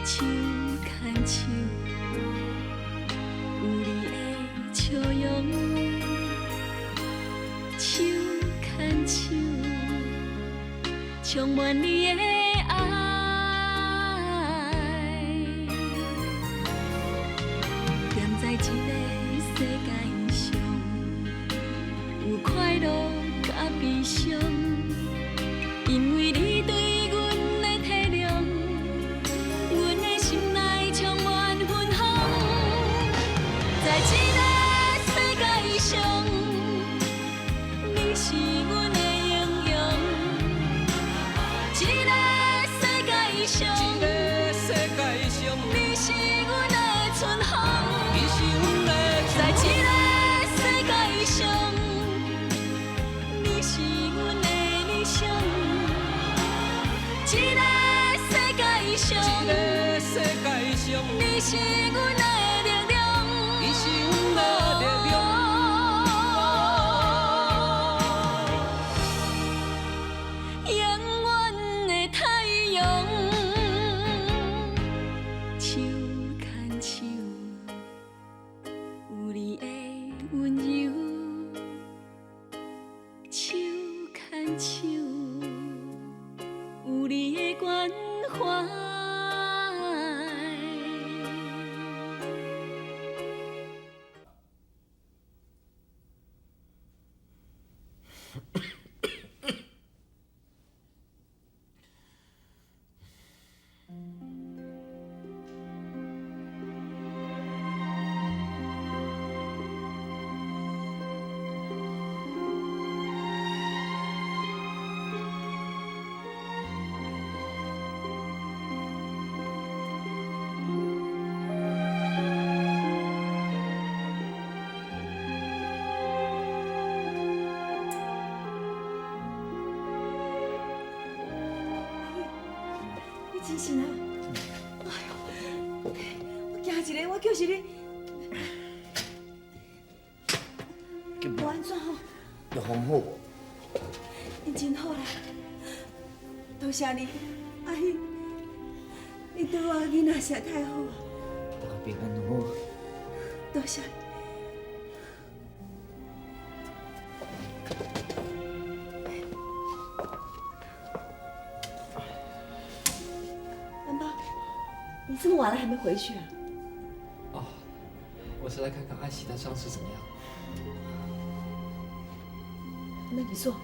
手牽手，有你的笑容，手牽手，充滿你的愛。踮在這个世界上，有快樂佮悲傷，因為你對阮的體諒，阮的心內充滿芬芳。在這个世界上，你是阮的英雄。這个世界上，這个世界上，你是阮的春風。你是阮的在這个世界上，你是阮的理想。這个世界上，這个世界上，你是阮的力量。你是阮的力量。永遠的太陽，手牽手，有你的溫柔，手牽手，有你的關懷。你精神啊！哎呦，我驚一个，我就是你。無按怎吼？藥方好無？你真好啦，多謝你，阿喜，你對我囡仔實在太好啊！大家平安就好。多謝你。蘭爸，你這麼晚了還沒回去啊？哦，我是來看看阿喜的傷勢怎麼樣。那你坐，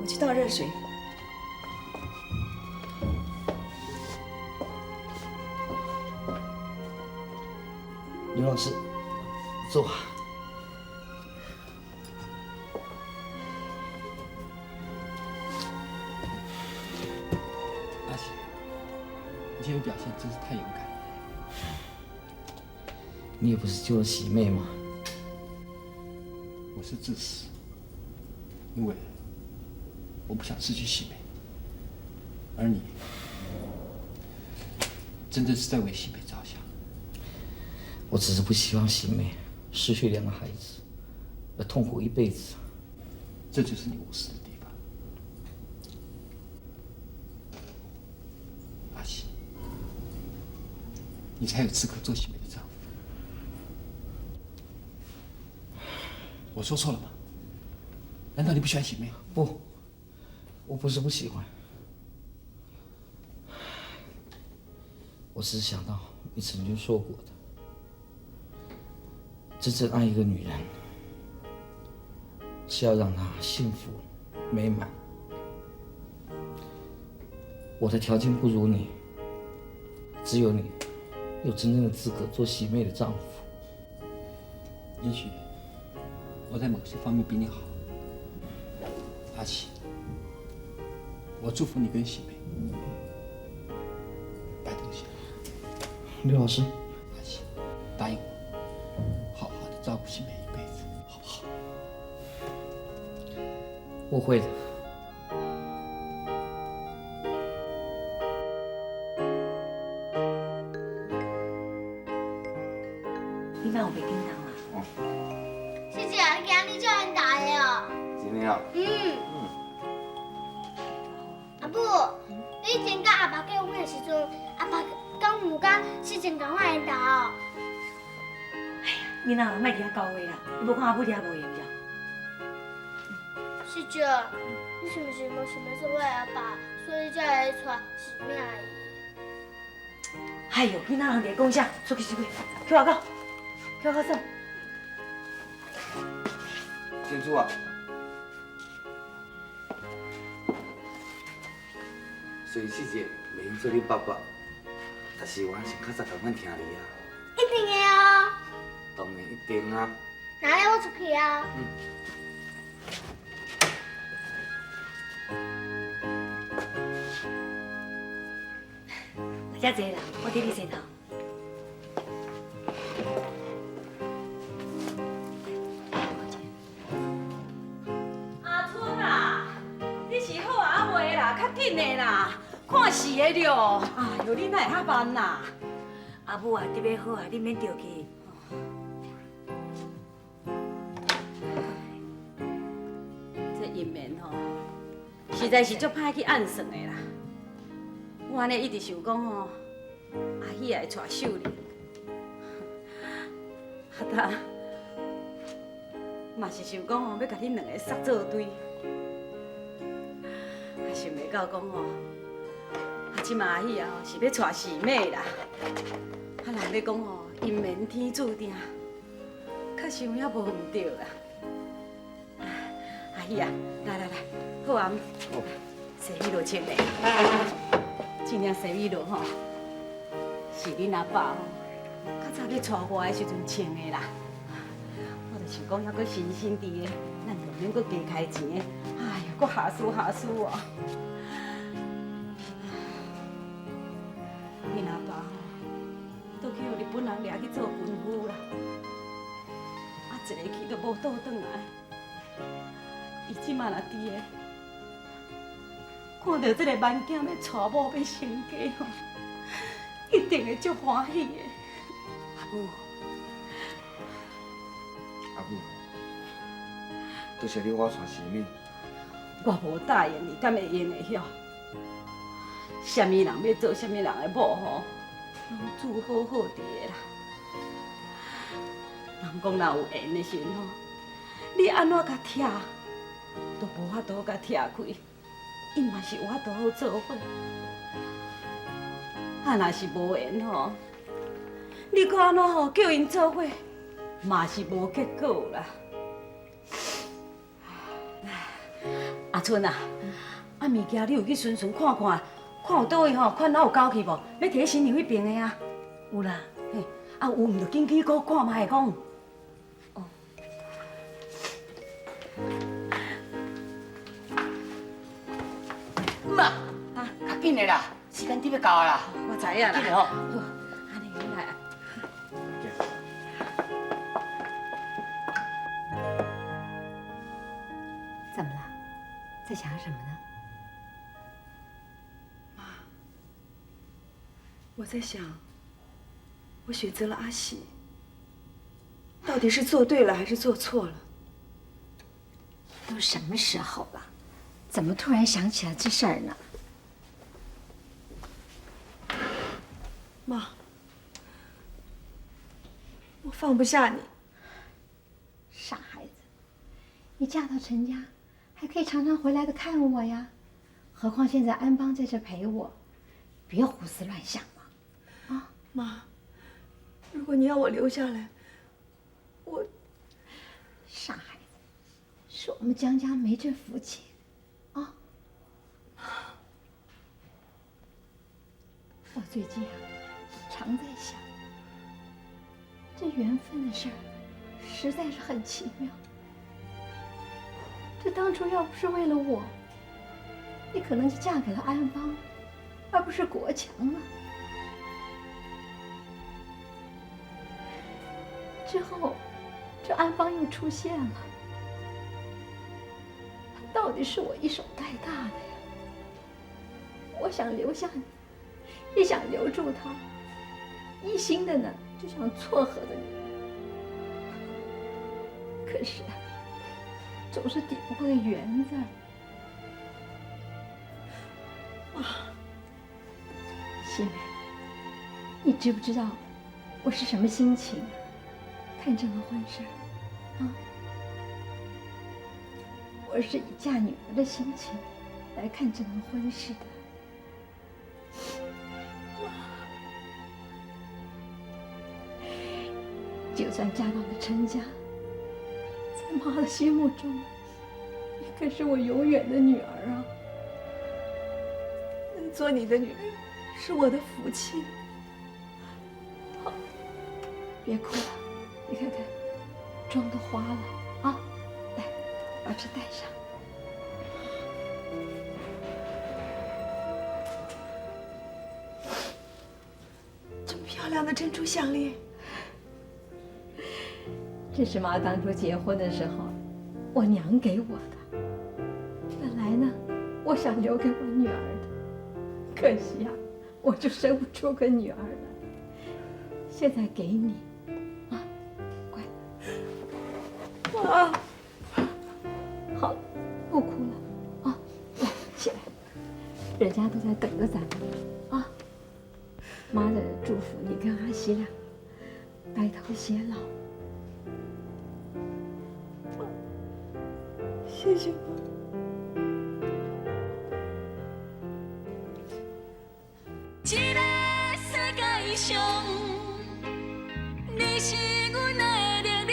我去倒熱水。劉老師，坐。阿喜，你今天表現真是太勇敢了。你也不是救了喜妹嗎？我是自私，因為我不想失去喜妹，而你真的是在為喜妹着想。我只是不希望喜妹失去兩個孩子，而痛苦一輩子。這就是你無私的地方，阿喜，你才有資格做喜妹的丈夫。我說錯了嗎？難道你不喜歡喜妹？不，我不是不喜歡，我只是想到你曾經說過的，真正愛一個女人，是要讓她幸福美滿。我的條件不如你，只有你有真正的資格做喜妹的丈夫。也許我在某些方面比你好，阿喜，我祝福你跟喜妹白頭偕老。劉老師，阿喜，答應我，好好的照顧喜妹一輩子，好不好？我會的。你哪有袂緊張啊？姐姐，你今日足緣大的哦。真的哦。嗯。阿母，你以前佮阿爸结婚的时阵，阿爸敢有佮世珍仝款缘投？囡仔莫伫遐交话啦，你无看阿母伫遐无闲著？世珍，你是毋是无想欲做我的阿爸，所以才会娶喜妹阿姨？哎哟，囡仔人伫咧讲啥？出去出去，去外口，去外口耍。珍珠啊，虽然世杰袂用做恁爸爸，但是我还是较早仝款疼你啊。一定的哦。当然一定啊。那咧，我出去啊。嗯。来遮坐啦，我替你洗头。阿春啊，你是好啊袂啦？较紧的啦，看时的了。哎哟，你哪会遐慢啦？阿母啊，得欲好啊，你免著急。这姻缘吼，实在是足歹去按算的啦。我按呢一直想讲吼，阿喜会娶秀玲，啊，但嘛是想讲吼，欲共恁两个煞做对，啊，想袂到讲吼，啊，这摆阿喜啊是欲娶四妹啦，啊，人咧讲吼，姻缘天注定，确实有影无毋对啦。阿喜啊，来来来，好啊，洗米露穿咧。这领西米露吼，是恁阿爸吼，较早咧娶我的时阵穿的啦。我就想讲，犹阁新新伫的，咱就免阁加开钱的。哎呀，阁下输下输哦。恁阿爸吼，倒去予日本人掠去做军夫啦。啊，一个去都无倒转来。伊这马若伫的，看到这个万囝欲娶某欲成家吼，一定会足欢喜的。阿母，阿母，多谢你我娶喜妹。我无答应你，敢会用会晓？啥物人欲做啥物人的某吼，拢煮好好伫的啦。人讲若有缘的时阵吼，你按怎共拆，都无法度共拆开。伊嘛是有法度好做伙。啊，若是无缘吼，你阁按怎吼叫𪜶做伙，嘛是无结果啦。阿春啊，啊物件你有去巡巡看看，看有佗位吼款仔有交去无？欲提新娘彼边的啊？有啦，嘿，啊有毋就紧去阁看觅讲。哦。妈，啊，较紧的啦，时间得欲到啦。我知影啦。紧的吼。好，按呢来。怎么了？在想什么呢？妈，我在想，我选择了阿喜，到底是做对了还是做错了？都什么时候了，怎么突然想起来这事儿呢？妈，我放不下你。傻孩子，你嫁到陈家，还可以常常回来的看我呀。何况现在安邦在这陪我，别胡思乱想了，啊！妈，如果你要我留下来，我……傻孩子，是我们江家没这福气，啊！我最近啊，常在想，这缘分的事儿，实在是很奇妙。这当初要不是为了我，你可能就嫁给了安邦，而不是国强了。之后，这安邦又出现了，他到底是我一手带大的呀。我想留下你，也想留住他，一心的呢就想撮合着你，可是总是抵不过个缘字。妈，喜妹，你知不知道我是什么心情？看这个婚事，啊，我是以嫁女儿的心情来看这门婚事的。就算嫁到了陈家，在妈的心目中，你可是我永远的女儿啊！能做你的女儿，是我的福气。好，别哭了，你看看，妆都花了啊！来，把这戴上。这么漂亮的珍珠项链。这是妈当初结婚的时候，我娘给我的。本来呢，我想留给我女儿的，可惜呀，我就生不出个女儿来。现在给你，啊，乖。妈，好，不哭了，啊，来起来，人家都在等着咱们，啊。妈的祝福你跟阿喜俩白头偕老。谢谢妈。这个世界上，你是阮的力量。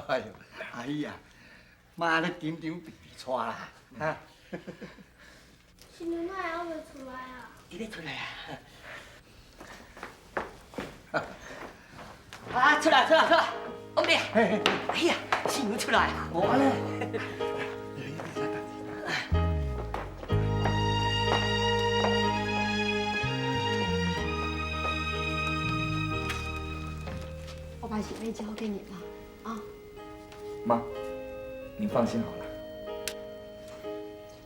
哎呦，哎呀，妈咧紧张直直带啦，哈！新娘哪会还袂出来啊？伫咧出来啊！啊，出来出来出来！王爹，哎呀，新娘出来啊！我咧。我把喜妹交给你了，啊。妈，您放心好了。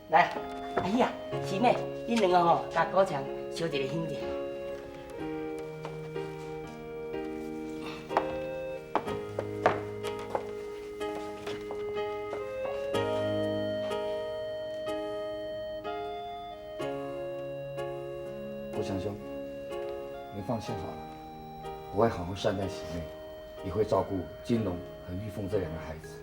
来，哎呀，喜妹，恁两个吼，共国强相一个兄弟。国强兄，您放心好了，我会好好善待喜妹，也会照顾金龙和玉凤这两个孩子。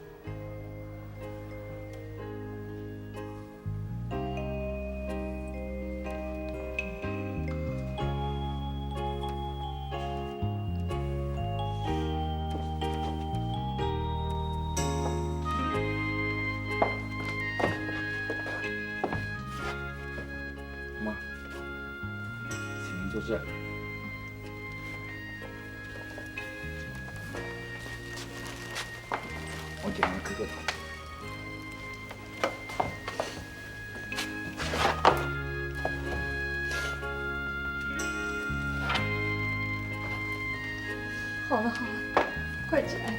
妈，请您坐这。我给您磕个头。好了好了，快起来吧，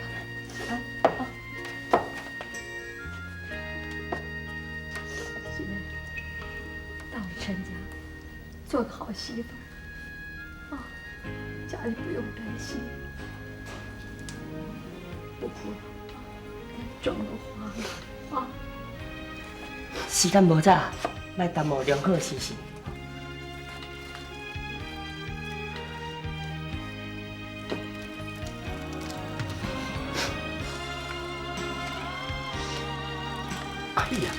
起来啊！喜妹，到了陈家，做个好媳妇儿，啊，家里不用担心，不哭了，妆都花了啊！时间无早，莫耽误良好时辰。哎呀，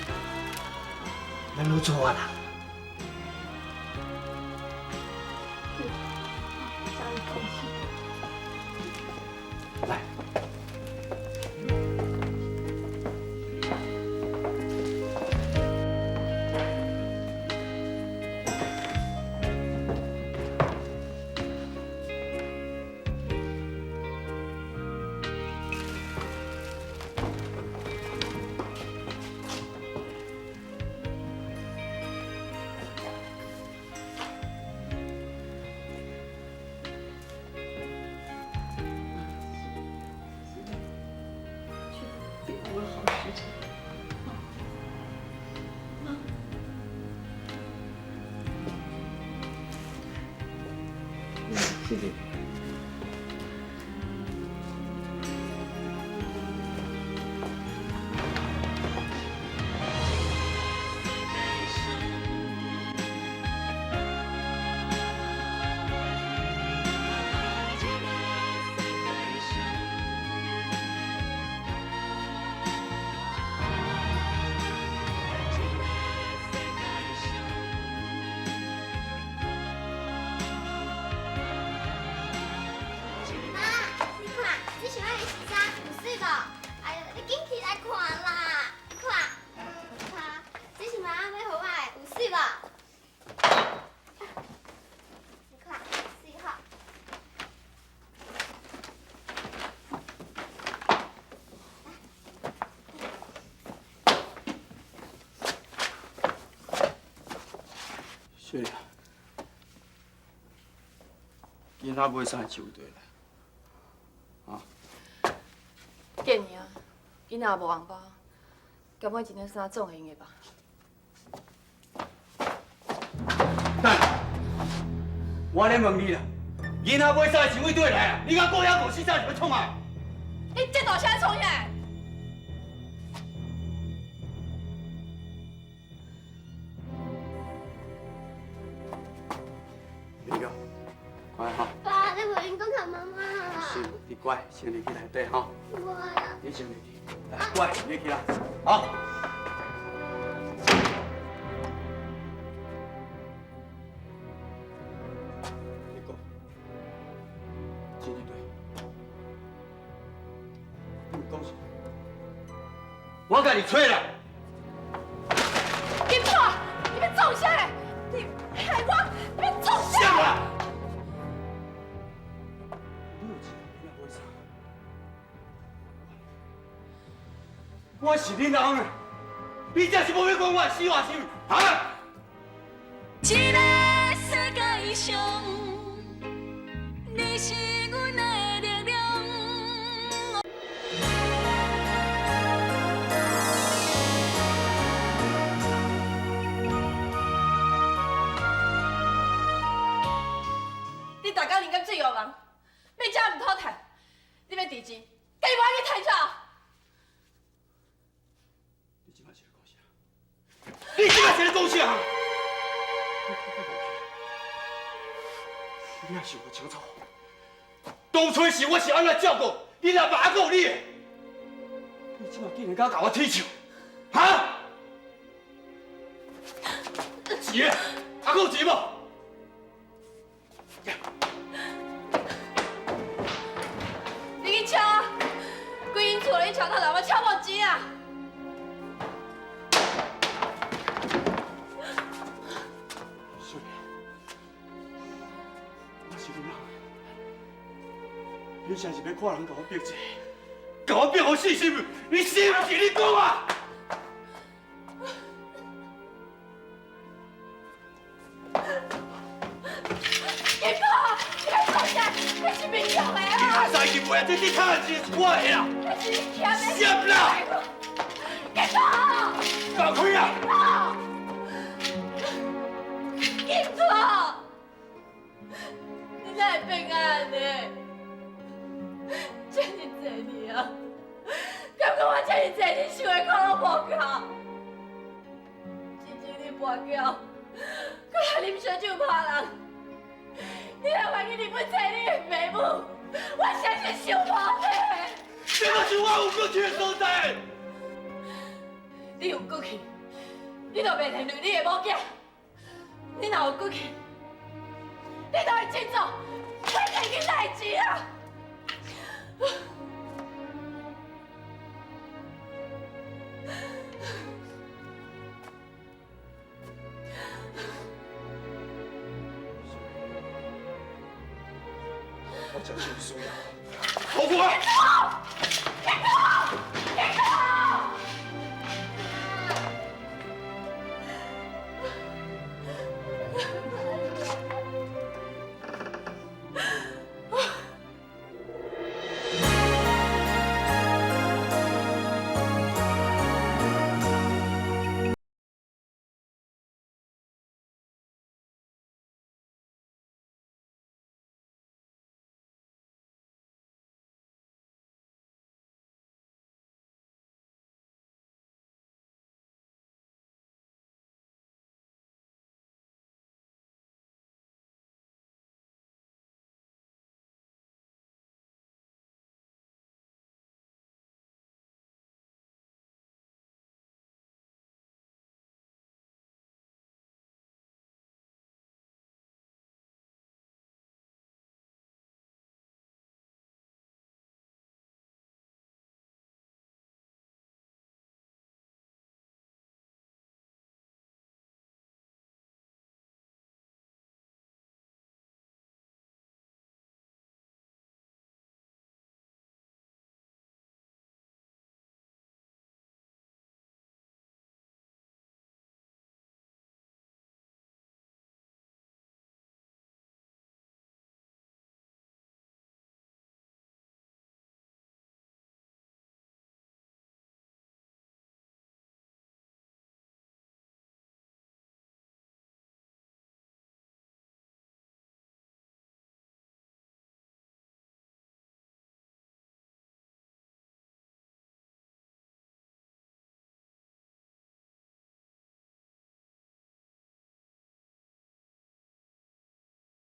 咱老错啦！家里口气。来。謝謝你。雪莲，囡仔买衫是有对啦，啊？建议啊，囡仔无红包，加买一领衫总会用的吧？等，我咧问你啦，囡仔买衫是为对来啊？你讲顾遐五四三是欲创啊？你这大声创啥？乖，先入去内底吼。你先入去，来，乖，你起来，好。你讲，真对，你讲啥？我共你吹啦。金破，你欲创啥？你害我，你欲创啥？我是恁翁的，你这是无欲管我死活是？啊！这个世界上，你是阮的力量。你逐工啉甲醉乌梦，欲食毋讨趁，你欲伫钱，家己无爱去趁啥？你这马是咧讲啥？你也想不清楚，当初时我是按怎照顾你阿爸还有你的，你这马竟然敢共我起笑，哈？钱，还阁有钱无？你去敲啊！规间厝你敲头头，我敲无钱啊！你真是欲看人共我逼债，共我逼予死是毋？你死毋是？你讲啊！金宝，你欲创啥？你是民众的啊！你使去卖啊？这趁的钱是我的啦！这是你欠的。啥啦？金宝！放开啊！金宝，你哪会变按呢？这尔济年啊，感觉我这尔济年受的苦拢无够，之前你跋筊，阁来啉烧酒拍人，你还愿意日本找你的爸母，我实在是受无起。这就是我有骨气的所在。你有骨气，你就袂连累你的某囝。你若有骨气，你就会振作，做这件代志啊！我真心需要，好过。